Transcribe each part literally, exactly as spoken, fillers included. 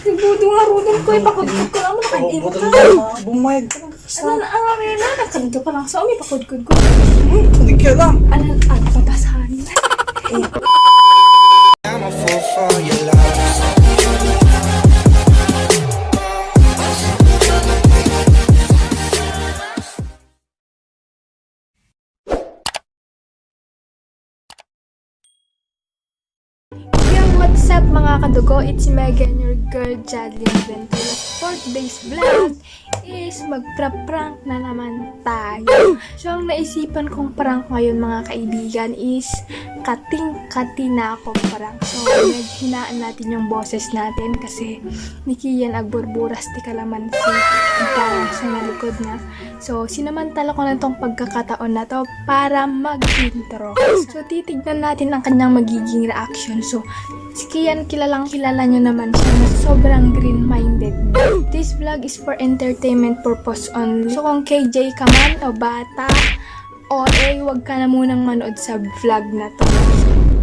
Nagbudo nga rudol ko, ipakudkod ko lang mo, nakagin ka. Bumayag ka lang. Ano na, ah, may na, nakadto pa lang sa umi, pakudkod ko. Hmm, hindi kaya lang. Ano, ano, papasahan na. I'm a fool for your love. Yo, what's up, mga kadugo? It's me again, your girl, Jadlyn Venturas. For today's vlog is magpra-prank na naman tayo. So, ang naisipan kong prank ngayon, mga kaibigan, is kating-kati na akong prank. So, medyo hinaan natin yung boses natin kasi ni Kian agburburas ti kalamansi. Ang parang sa nalikod na. So, sinamantala ko na tong pagkakataon na to para mag-intro. So, titignan natin ang kanyang magiging reaction. So, si Kian, kilalang kilala nyo naman siya na sobrang green-minded. This vlog is for entertainment purpose only. So, kung K J ka man o bata, O A, wag ka na munang manood sa vlog na to.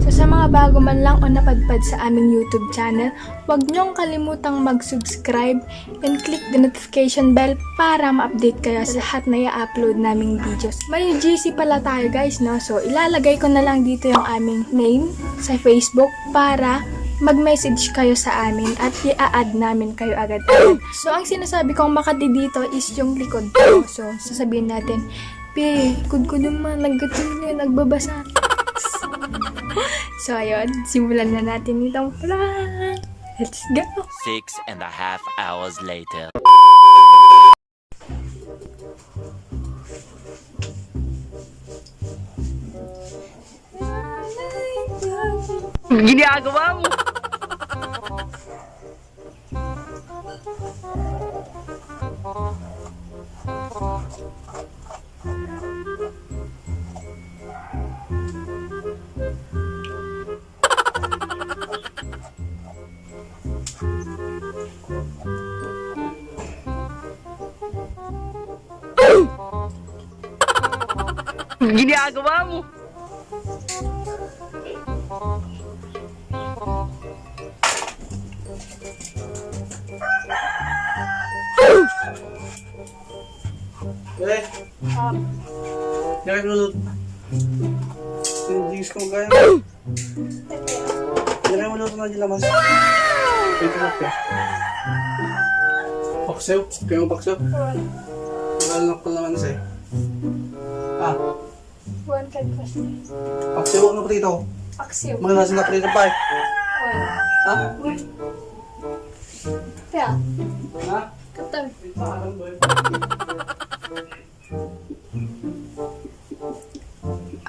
So, sa mga bago man lang o napadpad sa aming YouTube channel, wag niyong kalimutang mag-subscribe and click the notification bell para ma-update kayo sa lahat na i-upload naming videos. May G C pala tayo, guys, no? So, ilalagay ko na lang dito yung aming name sa Facebook para mag-message kayo sa amin at i-add namin kayo agad-agad. So, ang sinasabi kong makati dito is yung likod ko. So, sasabihin natin, "Pe, kudkudon man, naggatun yun, nagbabasa." So, ayun, simulan na natin itong prank. Let's go! Six and a half hours later. Ginagawa mo? Ginagawa mo? Eh. Ah. Diyan kayo luluto. Yung drinks ko kaya. Diyan kayo luluto na dyan naman. Wait lang, eh. Paksiw? Kaya mo paksiw? Oo. Wala lang pala naman sa'yo. Ah. One card pa siya. Paksiw, ano prito? Paksiw. Mga nasa na prito pa eh. One. Ha? One. Kaya? Ha? Katal.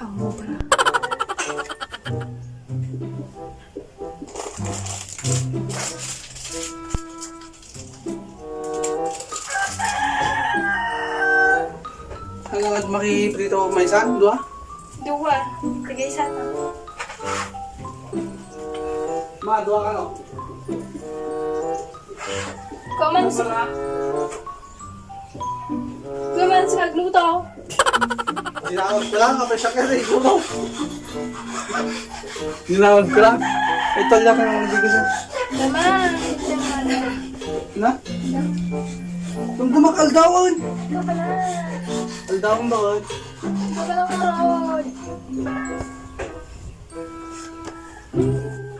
Ang obra. Ano nga makiprito, may isa? Dua? Dua. Sige, isa na. Ma, dua ka, no? Kuman sa... Kuman sa nagluto. Tinawag ko lang, kapag siya ka rin, gumaw. Tinawag ko lang. Ito lang ang hindi ko sa... Naman. Na? Nung dumak aldawan. Ito ka na. Aldawan ba, oy? Ito ka na, oy.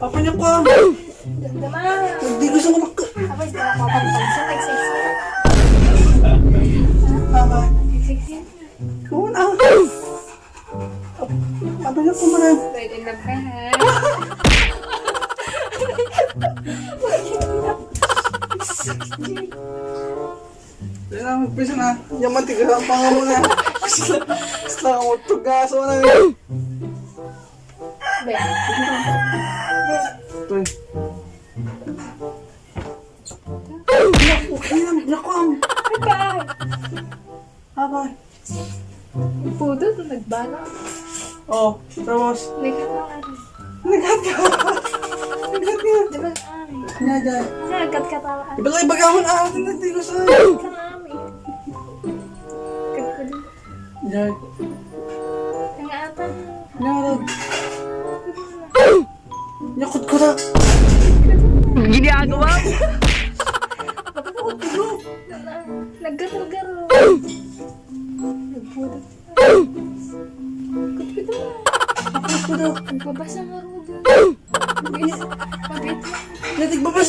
Papa niya pa. Damdaman. Hindi gusto ko mak- Abay, di ako papansin. Nagsexy. Papa. Nagsexy. Una. Papa niya pa man. Pwede na ba? Kailangan magpisa na. Yaman, tiga ang panga mo na. Isla, isla, ang utog nga, so na. Be. Be. Uy. Naku, ayun, naku, ang... Ay, pa. Abay. Pudot, nagbana. Oh, tapos? Nagkatawa ka. Nagkatawa. Nagkatawa. Di ba, ay? Nagkatawa. Iba lang, ibagahon, ah, atin na, di ko sa... Nagkatawa, eh. Nagkatawa. Yan. Ang ata. Narag. Nyakot ko na. Ginagawa mo?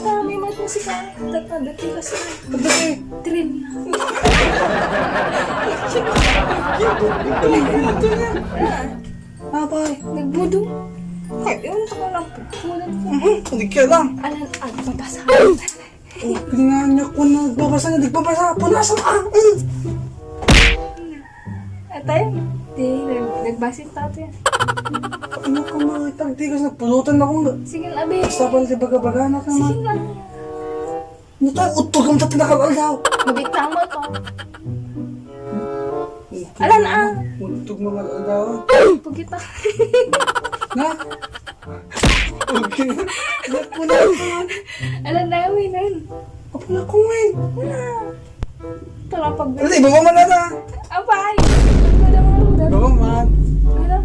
Basta may mat mo sika. Tatadati ka sa Train na. Abay. Nagbudong. Ay, ewan ko lang. Punan ko. Mhm, hindi kaya lang. Alan, agbabasa. Oh, pinanganyak ko na nagbabasa na, nagbabasa. Punasan ka. Mm. Atay, di, nag-, nagbasa yung tato yan. Ano ka mga tagtigas, nagpulutan ako nga. Sige na, abi. Basta pala, di baga-baga na ka, Sige na. Nato, utog ang tatlong aldaw. Magitama to. Alan, ah. Utog mga aldaw. Pagita. Na? Okay. Alan, na, uwi na yun. Apa na ko, men? Tara, pag Hindi, baba man na. Apay. Ano naman? Baba man. Ano?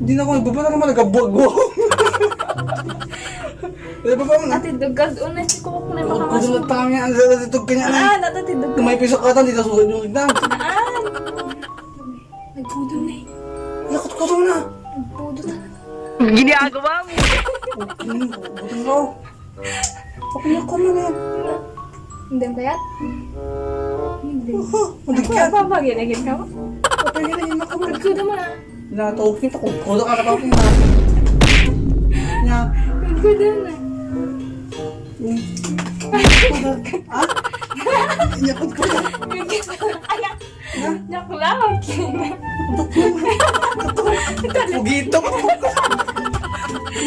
Di na ko, baba na naman, nagkabuag-buag. Di, baba man na. Ate, dugag, una si Kukuk na Kukuk makamas. Kukuk na tanga, ang lalalitog ka niya, Ah, eh. Nata, ti dugag. May piso ka, di na sugad yung ligdan. Ah. Nagpudong na eh. Nakot-kotong na. Nagpudong na. Ginagawa mo. Okay, butang ko. Pakuya ko man eh. Hindi kaya? Hindi. Oho, hindi Ako, kaya. Apa, apa, ginagin ka mo? Apa, ginagin ka mo? Kudkuda mo na. Natawag kita, kudkuda ka na pa. Nya. Kudkuda na. Hmm. Kudkuda. Ah? Nya, kudkuda. Kudkuda. Anak. Nyaklaw. Pugito.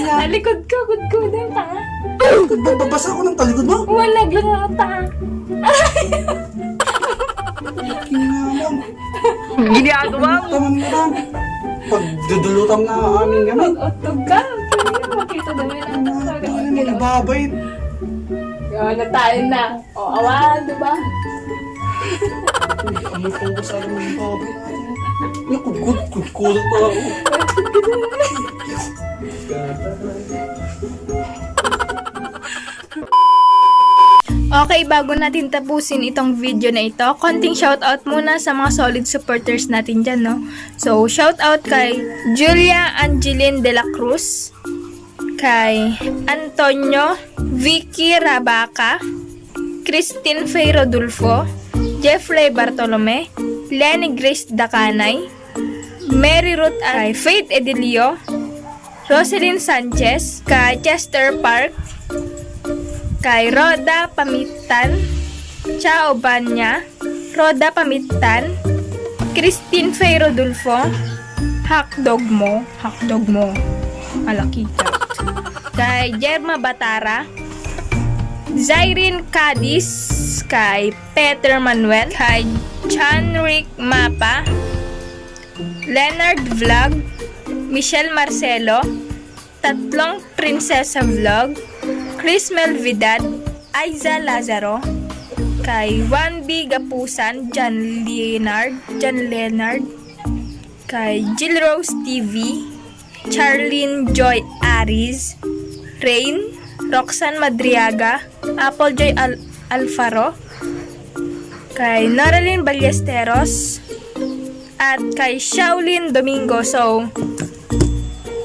Talikod ka, kudkudan ka. Ba-, babasa ako ng talikod mo? Wala, lang ako, tanga. Kinamang. Ginagawa mo. Tamang na lang. Pagdudulutan na amin kami. Mag-utog ka. Makita daw yun ang Ano, ano, ano, ano, babay. Yun, na tayo na. O, awan, di ba? Uy, amoy ko sa alam ng baboy. Nakudkod, kudkod pa ako. Okay, bago natin tapusin itong video na ito, konting shoutout muna sa mga solid supporters natin dyan, no? So, shoutout kay Julia Angeline de la Cruz, kay Antonio Vicky Rabaca, Christine Faye Rodulfo, Jeffrey Bartolome, Lenny Grace Dacanay, Mary Ruth Ay, Faith Edilio, Roselyn Sanchez, kay Chester Park, kay Rhoda Pamitan, Chao Banya, Rhoda Pamitan, Christine Faye Rodulfo, Hakdog Mo, Hakdog Mo, malaki ka. Kay Jerma Batara, Zyrene Cadiz, kay Peter Manuel, kay Chanrick Mapa, Leonard Vlog, Michelle Marcelo, Tatlong Prinsesa Vlog, Chris Melvidad, Aiza Lazaro, kay Juan B Gapusan, John Leonard, John Leonard, kay Jill Rose T V, Charlene Joy Aris, Rain, Roxanne Madriaga, Apple Joy Al-, Alfaro, kay Noraline Ballesteros, at kay Shaolin Domingo. So,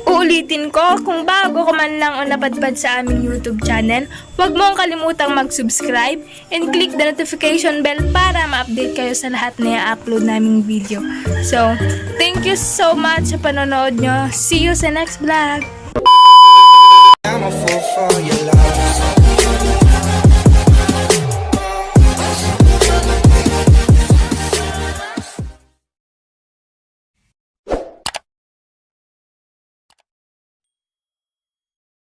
u, Ulitin ko, kung bago ka man lang o napadpad sa aming YouTube channel, huwag mong kalimutang mag-subscribe and click the notification bell para ma-update kayo sa lahat na i-upload naming video. So, thank you so much sa panonood nyo. See you sa next vlog! I'm a fool for your